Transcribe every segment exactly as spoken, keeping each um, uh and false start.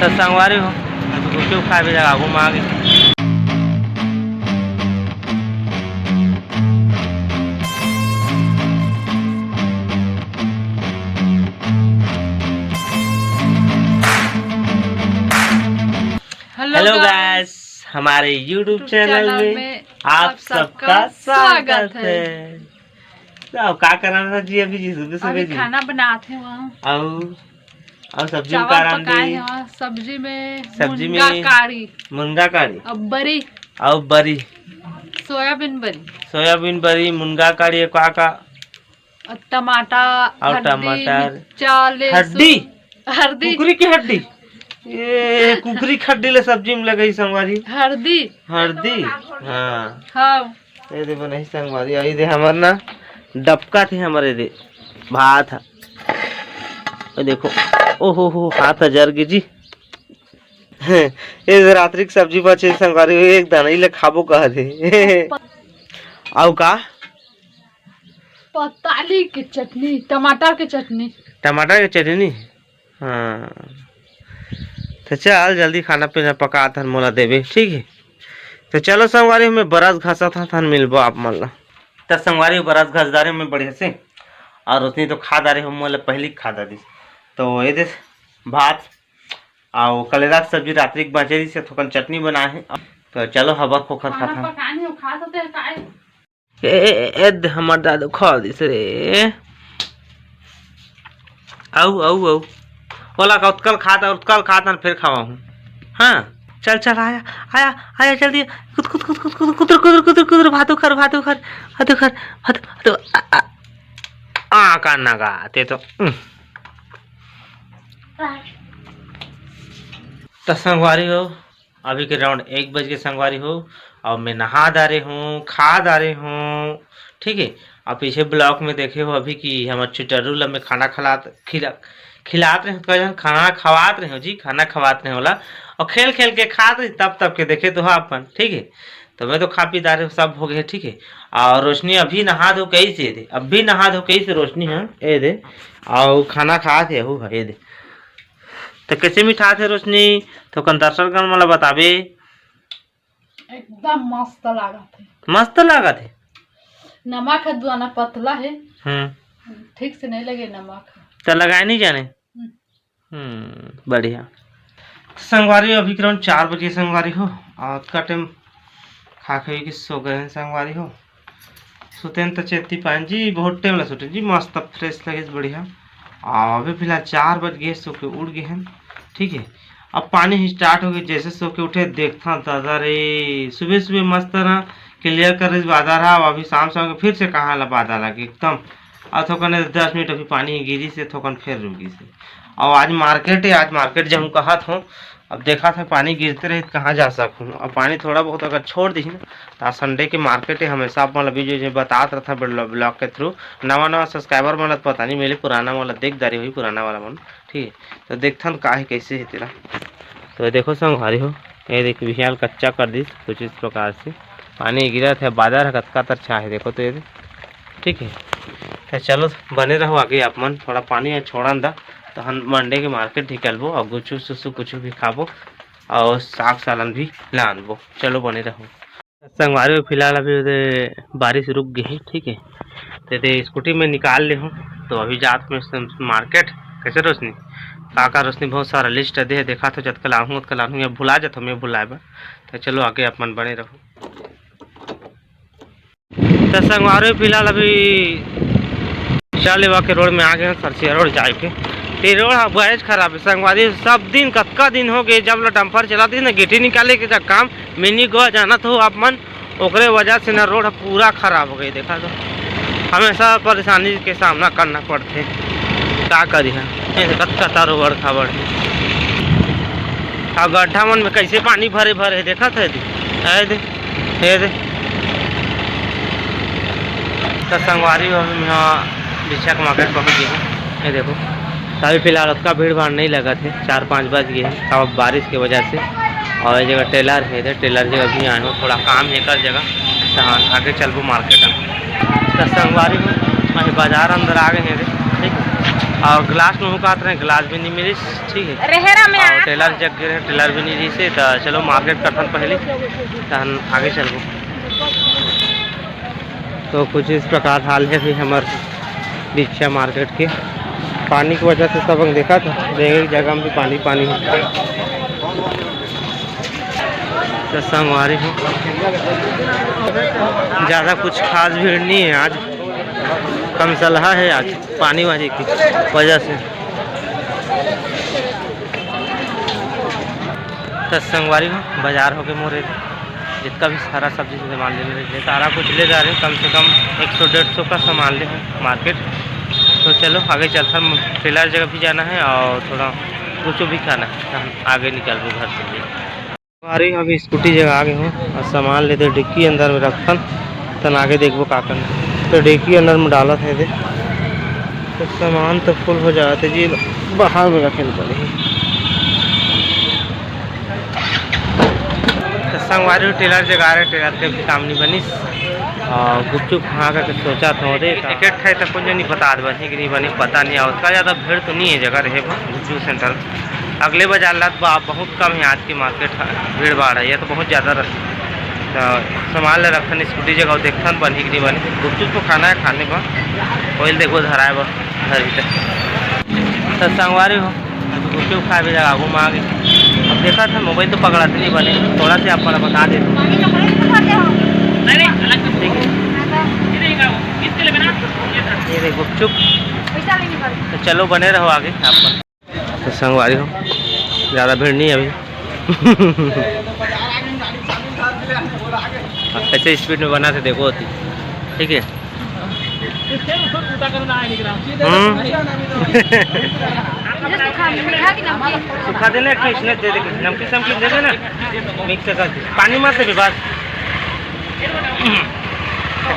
त संगवारी हो, आज गुपचुप खाए भी जगह आगू में आ गए। हेलो हेलो गाइस, हमारे YouTube YouTube चैनल चैनल में में आप आप सबका सबका स्वागत स्वागत है। है। तो अब का करना था जी, अभी जी सुबह सुबह अभी जी खाना बनात हे वहाँ। अउ, अउ सब्जी में चावल का रांध पकाए दी? हे वहाँ, सब्जी में सब्जी मुनगा में काढ़ी। मुनगा काढ़ी। अब बरी। अब बरी। सोयाबीन बरी। सोयाबीन बरी, मुनगा काढ़ी, का का? अउ टमाटर, अउ हड्डी, टमाटर। मिर्चा, लहसुन। हड्डी? हरदी। कुकरी के हड्डी? ए, कुकरी के हड्डी ले सब्जी में लगई संगवारी। हरदी। हरदी? हाँ। हाँ। ए दे बनही संगवारी, अउ ए दे हमर ना डबका थे हमर ए दे भात ह। ए देखो, ओहो हो, हाथ ह जर गे जी। ए दे रात्रि के सब्जी बचे संगवारी, एक दाना ही ले खाबो कह दे। अउ का? पताली के चटनी, टमाटर के चटनी। टमाटर के चटनी? हाँ। त चल, जल्दी खाना पीना पका थन, मोला देबे, ठीक हे? त चलो संगवारी, हमें बरस घसत हन, थन मिलबो आप मन ला। त संगवारी, बरस घस डारे हमें बढ़िया से, अउ रोशनी तो खा डारे हो, मोला पहली खा डारिस। तो ए दे भात, अउ कलेरा के सब्जी रात्रि के बचे रहिस, थोकन चटनी बनाए हे। तो चलो, हबर खोखर खाना खाथन। पकानी हो, खा सकते हैं, काहे? ए, ए, ए, ए, दे हमर दादू खा दिस रे। अउ, अउ, अउ। ओला का उतकल खात, उतकल खात न फिर खवाहूँ। हाँ, चल, चल, आया, आया, आया, जल्दी। कुद, कुद, कुद, कुद, कुद, कुदर, कुदर, कुदर, कुदर, भातू खर, भातू खर, भातू खर, भातू, भातू, आ, आ, आ, का नगा, ते तो, उम। त संगवारी हो, अभी के राउंड एक बज के संगवारी हो, अउ मैं नहा डारे हूँ, खा डारे हूँ, ठीक है। अउ पीछे ब्लॉग में देखे हो अभी कि हमर चिटरू ला मैं खाना खिलात, खिला, खिलात रहे हूँ, खाना खवात रहे हूँ जी, खाना खवात रहे हूँ ओला, अउ खेल खेल के खात रहे, तब तब के देखे तो हो अपन, ठीक है। तो मैं तो खा पी डारे हूँ, सब हो गए, ठीक है। अउ रोशनी अभी नहा धो के आई से, ए दे, अभी नहा धो के आई से रोशनी, हाँ, ए दे, अउ खाना खात हे, हूँ, ए दे। त कैसे मिठाथे रोशनी? थोकन दर्शकगण मन ला बताबे। एकदम मस्त लागत हे। मस्त लागत हे? नमक ह दुआना पतला हे। हम्म। ठीक से नहीं लगे नमक ह। त लगाए नहीं जाने? हम्म। हम्म, बढ़िया। संगवारी हो, अभी के राउंड चार बजे संगवारी हो, अउ अतका टाइम खा खई के सो गए हैं संगवारी हो। सुतेन त चेती पाएन जी, बहुत टाइम ला सुतेन जी, मस्त फ्रेश लगे, बढ़िया। अउ अभी फिलहाल चार बज गए, सो के उठ गए हैं, ठीक है। अब पानी ही स्टार्ट हो गए, जैसे सो के उठे देखता दादा रे, सुबह सुबह मस्त ना क्लियर करे बादर हा, अभी शाम शाम के फिर से कहाँ ला बादर आ गए एकदम। अउ थोकन दस मिनट अभी पानी गिरी से थोकन फिर रुकी से। अउ आज मार्केट है, आज मार्केट जाऊँ कहा था, अब देखा था पानी गिरते रही तो कहाँ जा सकूँ। अब पानी थोड़ा बहुत अगर छोड़ दी ना, तो आज संडे के मार्केट है, हमेशा आप मन ला video जो बतात रहता ब्लॉग के through। नवा नवा सब्सक्राइबर मन ला तो पता नहीं मिले, पुराना वाला देख दारी हुई, पुराना वाला मन, ठीक है। तो देखथन का है, कैसे है तेरा। तो ये देखो संगवारी हो, ये देख बिहान कच्चा कर दिस कुछ इस प्रकार से, पानी गिरत हे, बादर ह कतका तरछा हे, देखो तो ये दे। ठीक है, तो चलो बने रहो आगे आप मन, थोड़ा पानी ह छोड़न दा, तो हम मंडे के मार्केट निकलबो अउ गुचू सुसु कुछ भी खाबो अउ साग सालन भी लानबो। चलो बने रहो। संगवारी हो, फिलहाल अभी ओदे बारिश रुक गई है, ठीक है। तो एदे स्कूटी में निकाल ले हूँ, तो अभी जात में से मार्केट। कैसे रोशनी, का का रोशनी बहुत सारा लिस्ट दे, देखा तो जतका लानहूँ ओतका लानहूँ, या भुला जात हूँ मैं भुलाए बर। तो चलो आगे आप मन बने रहो। तो संगवारी हो, फिलहाल अभी चार लेवा के रोड में आ गए हैं, सरसिया रोड जाए के। ये रोड ह बड़ेच खराब है संगवारी, सब दिन, कतका दिन हो गए, जब ले डंपर चलाती ना, गिट्टी निकाले के जब काम, मिनी गोवा जाना तो आप मन, ओकरे वजह से ना रोड पूरा खराब हो गई। देखा तो हमेशा परेशानी के सामना करना पड़ते, का करी है। ये कतका तारो बड़ खबर है, अब गड्ढा मन में कैसे पानी भरे भरे है, देखा था दे, आए दे, ये दे। तो संगवारी हो, अभी यहाँ बिछक मार्केट पहुँच गए हैं। ये देखो, तो अभी फिलहाल उतना भीड़ भाड़ नहीं लगा थे, चार पाँच बज गए हैं, अब बारिश की वजह से। और ये जगह टेलर है, इधर टेलर जगह भी आए हो, थोड़ा काम है कर जगह, तो हाँ, आगे चलबो मार्केट में। तो संगवारी हो, अभी बाजार अंदर आ गए हैं, ठीक है। अउ ग्लास नोहू कहत रहे, ग्लास भी नहीं मिलिस, ठीक है। रेहरा में अउ आत टेलर हवे। जग गे रहे, टेलर भी नहीं रहिस हे, त चलो मार्केट करथन पहले, तहन आगे चलबो। तो कुछ इस प्रकार हाल है अभी हमर बिछिया मार्केट के। पानी की वजह से सब हम देखा था, देखे जगह में भी पानी पानी है। तो संगवारी हो, ज़्यादा कुछ खास भीड़ नहीं है आज, कम सलहा है आज पानी वानी की वजह से। तो संगवारी हो, बाजार होके मोर एदे जितना भी सारा सब्जी सामान लेने रहिथे, सारा कुछ ले जा रहे हैं। कम से कम एक सौ डेढ़ सौ का सामान ले हैं मार्केट। तो चलो आगे चलथन, टेलर जगह भी जाना है और थोड़ा गुपचुप भी खाना है, तो हम आगे निकलबो घर से। अरे अभी स्कूटी जगह आ गए हो और सामान लेते डिक्की अंदर में रखथन, तहन आगे देखबो का करना। तो डिक्की अंदर में डालत हे दे, तो सामान तो फुल हो जात हे जी, बाहर में रखे ल पड़ही। तो संगवारी हो, टेलर जगह आ रहे, टेलर के भी काम नहीं बनिस और गुपचुप खा के सोचा था दे, टिकट खाए तो कुछ नहीं बता दे, बनी कि नहीं बनी, पता नहीं। और उतना ज़्यादा भीड़ तो नहीं है जगह रहे बा गुपचुप सेंटर। अगले बाजार लात बा बहुत कम है आज की मार्केट, भीड़ भाड़ है, ये तो बहुत ज़्यादा रहता। तो सामान ले रखन स्कूटी जगह, देखथन बनही कि नहीं बने। गुपचुप तो खाना है, खाने बा, वही देखो धराए बा घर भीतर। तो संगवारी हो, अभी गुपचुप खाए भी जगह आगू में आ गए। अब देखा था मोबाइल तो पकड़ा नहीं बने, थोड़ा से आप मन बता देते। ठीक है, ये देखो गुपचुप। तो चलो बने रहो आगे आप मन। तो संगवारी हो, ज़्यादा भीड़ नहीं है अभी। ऐसे स्पीड में बना थे देखो होती, ठीक है। हम्म। सूखा देना, एक ठो इसने दे दे, नमकीन समकीन दे देना, मिक्स करके पानी मत दे बस।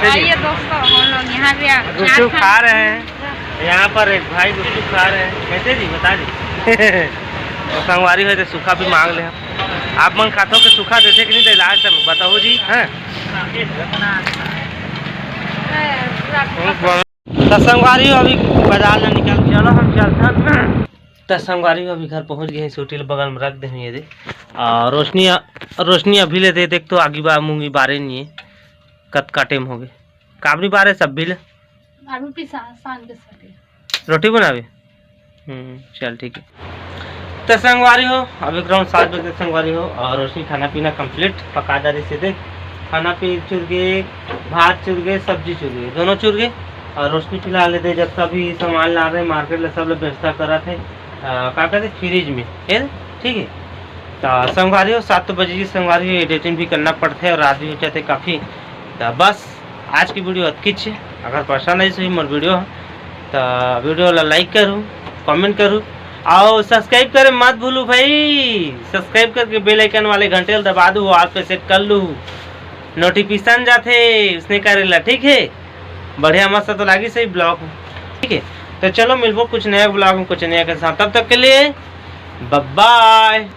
आइए दोस्तों, हम लोग यहाँ पे गुपचुप खा रहे हैं। यहाँ पर एक भाई गुपचुप खा रहे हैं, कैसे जी बता दी। तो संगवारी हो तो सूखा भी मांग ले हम। आप मन खाथो के सूखा देथे कि नहीं दे, लास्ट में बताओ जी। हैं? तो संगवारी हो, अभी बाजार ले निकल के चलो हम चलथन। तो संगवारी हो, अभी घर पहुँच गए हैं, सूटी ल बगल में रख दे ये दे। और रोशनी, रोशनी अभी ले दे देख तो आगी बा मूंगी बारे नहीं है, कतका टाइम हो गए। काबरी बारे सब भी ले। आलू पिसा, सान के सके। रोटी बनावे? हम्म, चल ठीक है। तो संगवारी हो, अभी ग्राउंड सात बजे संगवारी हो, और उसमें खाना पीना कंप्लीट पका डाली से दे। खाना पी चुर गए, भात चुर गए, सब्जी चुर गए, दोनों चुर गए। और उसमें फिलहाल दे जब भी सामान ला रहे मार्केट ले, सब लोग व्यवस्था करा थे, आ, का कहते फ्रिज में, है ना? ठीक है। तो संगवारी हो, सात बजे की संगवारी हो, एडिटिंग भी करना पड़ता है और रात भी हो जाते काफ़ी। तो बस आज की वीडियो अतकीच हे। अगर पसंद आई सही मोर वीडियो ह, तो वीडियो ला लाइक करू, कमेंट करू और सब्सक्राइब करे मत भूलू भाई। सब्सक्राइब करके बेल आइकन वाले घंटे ला दबा दू, ऑल पे सेट कर लू, नोटिफिकेशन जाथे उसने करे ला, ठीक है। बढ़िया मस्त तो लागी सही ब्लॉग, ठीक है। तो चलो मिलबो कुछ नया ब्लॉग में कुछ नया के साथ, तब तक के लिए बाय बाय।